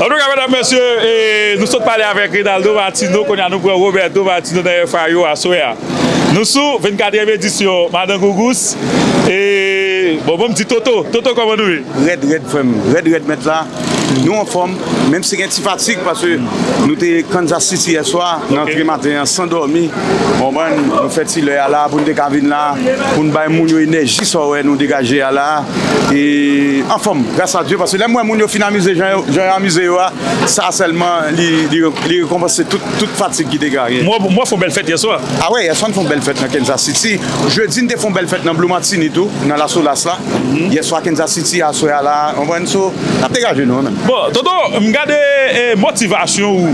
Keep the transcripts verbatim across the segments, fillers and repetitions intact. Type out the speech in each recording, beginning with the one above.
Antouka, medam, mesye, e, nou sot pale avèk Reynaldo Martino, kounye a nou pran Roberto Martino nan F A yo aswè a. Nou sou vennkatriyèm edisyon Madan Gougous. E, bon, bon, m di Toto. Toto, kòman nou ye? Rèd, rèd, frè m. Rèd, rèd, mèt la. Nou anfòm, menm si gen ti fatig, paske nou te Kansas City yèswa, nan antre maten an, san dòmi. Konprann, nou fè ti lè a la, pou n te ka vin la, pou n bay moun yo enèji, sa w wè nou degaje a la. E, anfòm, gras a Dye, paske lè m wè moun yo fin amize, jan yo, jan yo amize yo a, sa sèlman, li, li, li rekonpanse tout, tout fatig ki te genyen. Mwen, mwen fè yon bèl fèt yèswa. A wè, yèswa n fè yon bèl fèt nan Kansas City. Jedi, n te fè yon bèl fèt nan Blue Martini tou, nan La Solace la. Yèswa Kansas City, aswè a la, konprann, so, n ap degaje nou, menm. Bon, Toto, m gade, e, motivasyon ou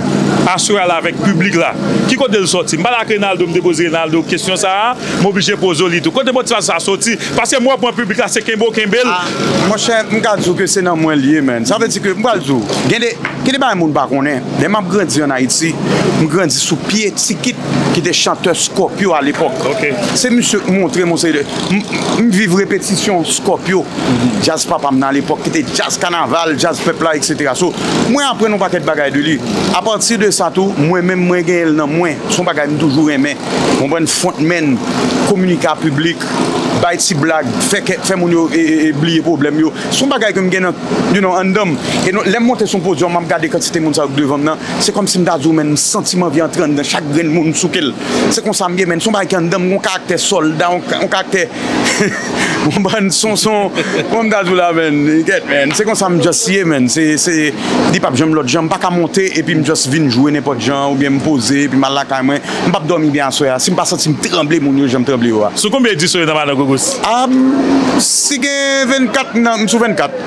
aswè a la avèk piblik la. Ki kote l sòti? M pale ak Reynaldo, m te poze Reynaldo kesyon sa a, m oblije poze w li tou. Kote motivasyon sa a sòti? Paske m wè pwen piblik la, se kenbe w kenbe l. Ah, monchè, m ka di w ke se nan mwen l ye, man. Sa vle di ke, m pral di w, gen de, gen de bagay moun pa konnen. Lè m ap grandi ann Ayiti, m grandi sou pye Ti Kit, ki te chantè Scorpio alepòk. Se misye k montre m yon seri de, m, m viv repetisyon Scorpio. Djaz papa m nan alepòk, ki te djaz kanaval, djaz pèp la, etsetera. So, mwen aprann yon pakèt bagay de li. Apati de sa tou, mwen menm, mwen genyen l nan mwen. Se yon bagay m toujou renmen. Konprann, frontman, kominike a piblik, bay ti blag, fè kè, fè moun yo, e, e, e, bliye pwoblèm yo. Se yon bagay ke m gen nan, you know, anndan m. E non, lè m monte sou yon podyòm, m ap gade kantite moun sa yo k devan m nan, se kòmsi m ta di w, man, m santi m anvi antre anndan chak grenn moun m souke l. Se konsa m ye, man. Se yon bagay ki anndan m, yon karaktè sòlda, yon ka-, yon karaktè Konprann, son, son, kòman m ta di w la, man, you get, man. Se konsa m just ye, man. Se, se, li p ap janm lòt jan. M pa ka monte epi m just vin jwe nenpòt jan, oubyen m poze epi m al lakay mwen. M p ap dòmi byen aswè a. Si m pa santi m tranble moun yo jan m tranble yo a. Sou konbyen edisyon yo nan Madan Gougous? Ah, m, si gen vennkat, nan, m sou vennkat.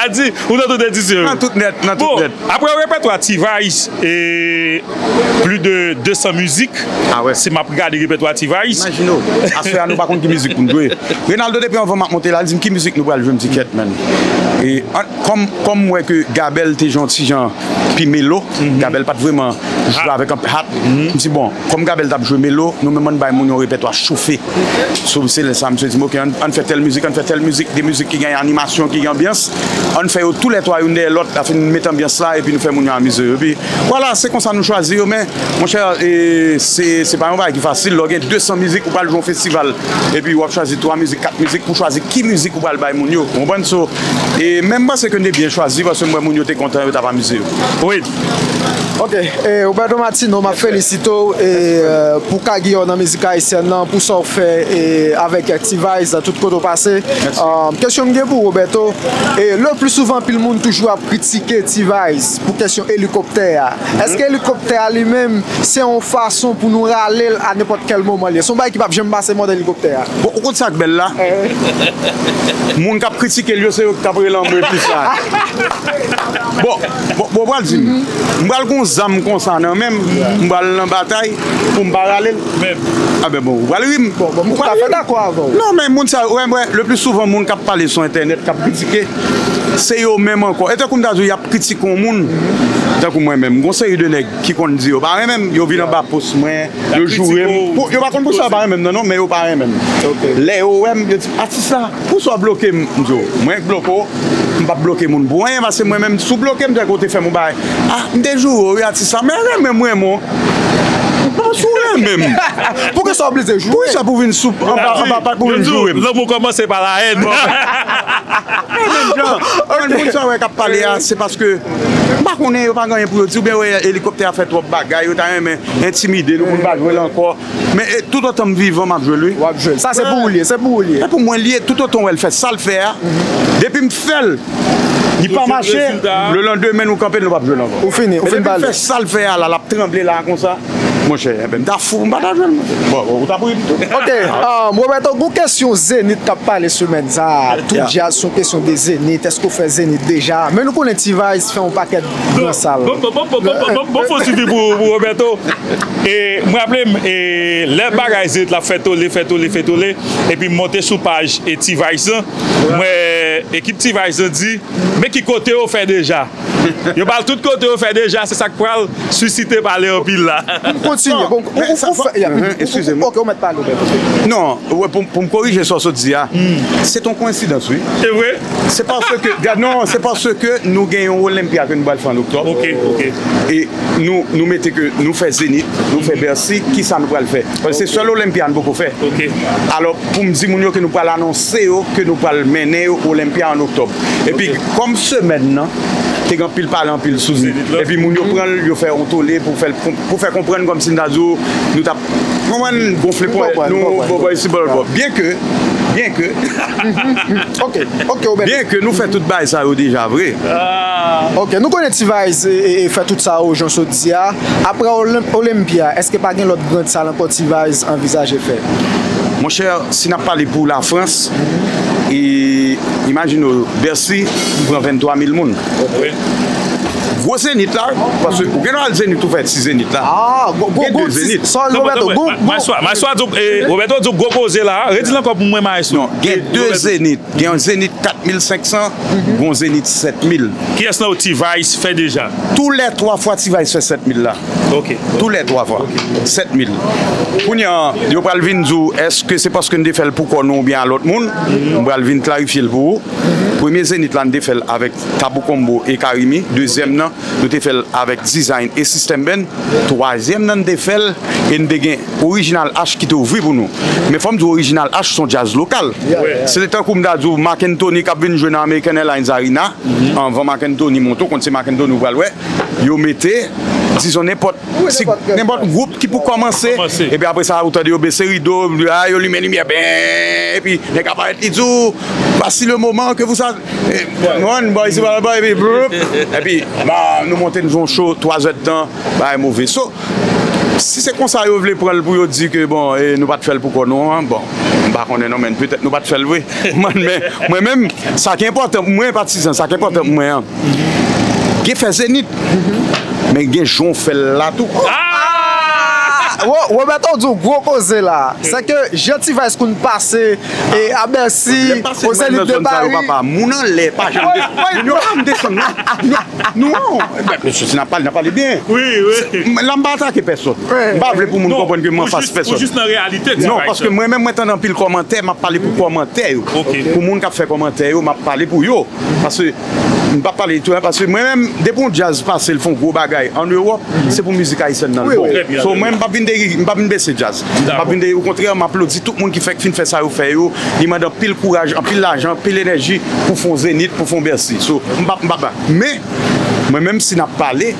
A di, ou nan tout edisyon yo? Nan tout nèt, nan tout nèt. Bon, apre repètwa T-Vice, e, plis de de san mizik. Ah wè. Si m ap gade repètwa T-Vice. Imajine w, aswè a nou pa konn ki mizik pou n jwe. Renaldo, depi anvan m ap monte la, li di m ki mizik nou pral jwe, m di kèt, man. E an, kòm, kòm m wè ke Gabel te jwe yon ti jan pi melo, Gabel pa t vrèman jwe avèk anpil hat. M di bon, kòm Gabel t ap jwe melo, nou menm ann bay moun yon repètwa chofe. So, se lè sa, misye di m, "Ok, ann, ann fè tèl mizik, ann fè tèl mizik, de mizik ki gen animasyon, ki gen anbyans. Ann fè yo toulètwa youn dèyè lòt, afin n met anbyans la, epi nou fè moun yo amize yo." Epi, vwala, se konsa nou chwazi yo, men, monchè, e, se, se pa yon bagay ki fasil. Lè w gen de san mizik, ou pral jwe yon festival, epi w ap chwazi twa mizik, kat mizik, pou chwazi ki mizik ou pral bay moun yo. Ou konprann? So, e, men m panse ke n te byen chwazi, paske m wè moun yo te kontan, yo t ap amize yo. Wi. Ok, e, Roberto Martino, m ap felisite w, e, e, pou kariè w nan mizik ayisyèn nan, pou sa w fè, e, avèk T-Vice, tout kote w pase. Mèsi. Um, kesyon m gen pou w, Roberto, e, le pli souvan, anpil moun toujou ap kritike T-Vice pou kesyon elikoptè a. Èske elikoptè a li menm, se yon fason pou nou rale l a nenpòt kèl moman li ye? Se yon bagay ki p ap janm pase mòd elikoptè a. Bon, ou konn sa k bèl la? Moun k ap kritike l yo, se yo k t ap rele anmwe plis la. Bon, bon, bon, pral di m. M pral gon zam konsa nan men m, m pral nan batay pou m pa rale l. Men. A ben bon, ou pral ri m. Bon, bon, m ta fè dakò avè w. Non, men moun sa, wè, wè, le pli souvan moun k ap pale sou entènèt, k ap kritike, se yo menm ankò. E tankou m ta di w, y ap kritike yon moun, tankou mwen menm. Gon seri de nèg ki konn di yo pa renmen m, yo vin anba post mwen, yo joure m. Pou, yo pa konn pou sa yo pa renmen m nan non, men yo pa renmen m. Lè yo wè m, yo di, "Atis la, poukisa w bloke m?" M di yo, "Mwen k bloke w, m p ap bloke moun pou anyen, paske mwen menm, si w bloke m, tankou w te fè m yon bagay." "Ah, m te joure w, wi, atis la, men renmen m, renmen w." Bon, si w renmen m. Poukisa w oblije joure? Poukisa pou vin sou, anba, anba, anba, pou vin joure m? Lanmou kòmanse pa la haine. Menm jan, moun sa wè k ap pale a, se paske m pa konnen yo pa gen anyen pou yo di, oubyen yo wè elikoptè a fè twòp bagay, yo ta renmen entimide nou pou n pa jwe l ankò. Men, e, toutotan m vivan, m ap jwe l, wi. W ap jwe l. Sa se pou ou l ye, se pou ou l ye. Se pou mwen l ye, toutotan w wè l fè sa l fè a. Depi m fè l, li pa mache, lelandemen nou kanpe l, nou p ap jwe l ankò. Ou fini, ou fin pale. Men depi m fè sa l fè a la, l ap tranble la konsa. Monchè, enben, m ta fou, m pa ta jwe l, monchè. Bon, ou t ap ri m tou. Ok, um, Roberto, gon kesyon Zenith k ap pale semèn sa a. Tout djaz se yon kesyon de Zenith. Èske w fè Zenith deja? Men nou konnen T-Vice fè yon pakèt gran sal. Bon, bon, bon, fò swivi pou, pou Roberto. E, mwen raple m, e, lè bagay Zenith la fè tole, fè tole, fè tole, epi m monte sou paj e T-Vice lan, mwen, ekip T-Vice lan di, "Men ki kote yo fè deja?" Yo ba l tout kote yo fè deja, se sa k pral sisite pale anpil la. Pou m kontinye, bon, ou, ou, ou fè, ya, mhm, ou, ou, ok, ou mèt pale, ou mèt. Non, wè, pou, pou m korije sa w sot di a, se t on koyensidans, wi. Se vre? Se paske, gad, non, se paske nou gen yon Olympia ke nou pral fè an oktòb. Ok, ok. E nou, nou mete ke nou fè Zenith, nou fè Bercy, kisa nou pral fè? Paske se sèl Olympia nou poko fè. Ok. Alò, pou m di moun yo ke nou pral anonse yo, ke nou pral mennen yo Olympia an oktòb. Epi, kòm semèn nan, te gen anpil pale, anpil sou li. Epi moun yo pran l, yo fè yon tole pou fè l konp-, pou fè konprann kòmsi m ta di w, nou t ap, konprann, gonfle ponyèt nou, bò, bò, isi, bò, bò. Byenke, byenke, ok, ok, byenke nou fè tout bagay sa yo deja vre. Ok, nou konnen T-Vice e, e, e fè tout sa yo, jan w sot di a. Apre Olymp-, Olympia, èske pa gen lòt gran sal ankò T-Vice anvizaje fè? Monchè, si n ap pale pou Lafrans, e, imajine w, Bercy pran venntwa mil moun. Wi. Gwo Zenith la, paske ou gen dwa al Zenith, ou fè ti Zenith la. Ah, gwo, gwo, gen de Zenith. Sa, Roberto, gwo, gwo. Maestro, maestro di w, e, Roberto di w gwo koze la. Redi l ankò pou mwen, maestro. Non, gen de Zenith. Gen yon Zenith kat mil senk san, gen yon Zenith sèt mil. Kiyès nan yo T-Vice fè deja? Tou lè twa fwa T-Vice fè sèt mil la. Ok. Tou lè twa fwa. Sèt mil. Kounye a, yo pral vin di w, èske se paske n te fè l pou kò nou oubyen a lòt moun? M pral vin klarifye l pou ou. Premye Zenith la, n te fè l avèk Tabou Combo e Carimi. Dezyèm nan, nou te fè l avèk Design e System Band. Twazyèm nan, n te fè l e n te gen Original H ki te ouvri pou nou. Men fò m di w, Original H se yon djaz lokal. Se te tankou m ta di w, Marc Anthony k ap vin jwe nan American Airlines Arena. Anvan Marc Anthony monte, w konn se Marc Anthony ou pral wè. Yo mete, dizon, nenpòt ti, nenpòt gwoup ki pou kòmanse. Epi apre sa, ou tande yo bese rido, a, yo limen limyè, ben, epi nèg aparèt, li di w, voici le moment que vous a-, e, one, boy, isi, boy, epi, blup. Epi, ba, nou monte, nou jwe yon show, twa zè d tan, bagay move. So, si se konsa yo vle pran l pou yo di ke, bon, e, nou pa t fè l pou kò nou an, bon, m pa konnen non, men petèt nou pa t fè l vre. Mwen, men, mwen menm, sa ki enpòtan pou mwen, patizan, sa ki enpòtan pou mwen an, gen fè Zenith, men gen jan w fè l la tou. Ah! Wo-, Roberto di w gwo koze la. Se ke jan T-Vice konn pase, e, a Bercy, o Zenith de Paris. Papa, moun anlè, pa janm desann. Moun yo pa janm desann, non. Non, men, mesye, si n ap pale, n ap pale byen. Wi, wi. Se, m, la, m pa atake pèsòn. M pa vle pou moun konprann ke m anfas pèsòn. Non, paske mwen menm, mwen tande anpil kòmantè, m ap pale pou kòmantè yo. Ok. Pou moun k ap fè kòmantè yo, m ap pale pou yo. Paske, m p ap pale tou, paske mwen menm, depi yon djaz pase, l fè yon gwo bagay ann Ewòp, se pou mizik ayisyèn nan l bon. So, mwen, m p ap vin deri, m p ap vin bese djaz. M p ap vin deri, okontrè, m aplodi tout moun ki fèk fin fè sa yo fè yo. Li mande anpil kouraj, anpil lajan, anpil enèji pou fè yon Zenith, pou fè yon Bercy. So, m p ap, m p ap, men, mwen menm si n ap pale,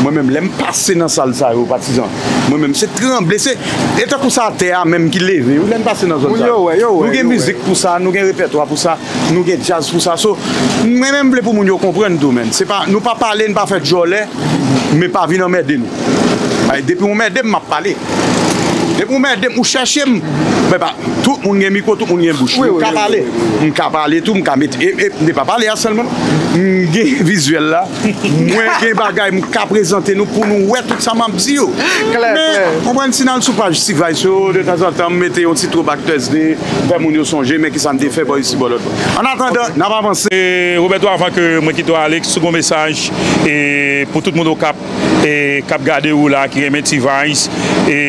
mwen menm lè m pase nan sal sa yo, patizan, mwen menm se tranble, se, e tankou se atè a menm ki leve, wi, lè n pase nan zòn sa yo. Nou gen mizik pou sa, nou gen repètwa pou sa, nou gen djaz pou sa. So, mwen menm vle pou moun yo konprann tou, menn. Se pa, nou pa pale, n pa fè djòlè, men pa vin anmède nou. Ay, depi w anmède m, m ap pale. Depi w anmède m, ou chèche m, men pa, tout moun gen mikwo, tout moun gen bouch. Wi, wi, wi, wi. M ka pale. M ka pale tou, m ka mete, e, e, m te pa pale a sèlman, non. M gen vizyèl la. Mwen gen bagay m ka prezante nou pou nou wè tout sa m ap di yo. Klè, klè. Men, konprann, si n al sou paj T-Vice yo, de tanzantan, m mete yon ti throwback Thursday, fè moun yo sonje, men kisa m te fè bò isi, bò lòt bò. Annatandan, n ap avanse. E, Roberto, avan ke mwen kite w ale, si w gen yon mesaj, e, pou tout moun Okap, e, k ap gade w la, ki renmen T-Vice, e,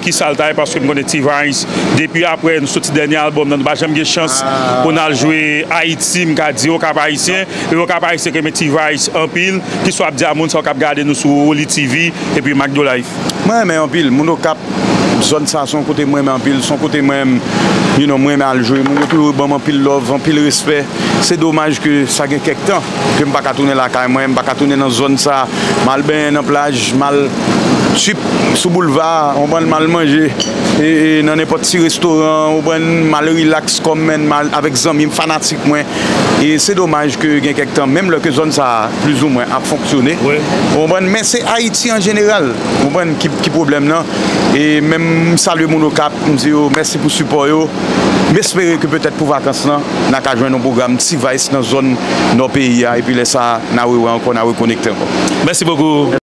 kisa l ta ye, paske m konnen T-Vice, depi apre nou soti dènye albòm nan, nou pa janm gen chans pou n al jwe Ayiti, m ka di, Okap Ayisyen, e Okap Ayisyen k renmen T-Vice anpil, kisa w ap di a moun sa yo k ap gade nou sou Oli T V, epi Macdo Life? Mwen renmen anpil, moun Okap, zòn sa se yon kote mwen renmen anpil, se yon kote mwen, you know, mwen renmen al jwe, moun yo toujou ban m anpil love, anpil respè. Se domaj ke sa gen kèk tan ke m pa ka tounen lakay mwen, m pa ka tounen nan zòn sa. M al benyen nan plaj, m al trip sou boulva, w konprann, m al manje, e, e, nan nenpòt ti restoran, w konprann, m al rilaks kò m, menn, m al avèk zanmi m, fanatik mwen. E se domaj ke gen kèk tan, menm lè ke zòn sa plizoumwen ap fonksyone, w konprann, men se Ayiti an jeneral, w konprann, ki, ki pwoblèm nan. E menm m salye moun Okap, m di yo mèsi pou sipò yo. M espere ke petèt pou vakans lan, n a ka jwenn yon pwogram T-Vice nan zòn nò peyi a, epi lè sa a, n a rewè ankò, n a rekonekte ankò. Mèsi bokou.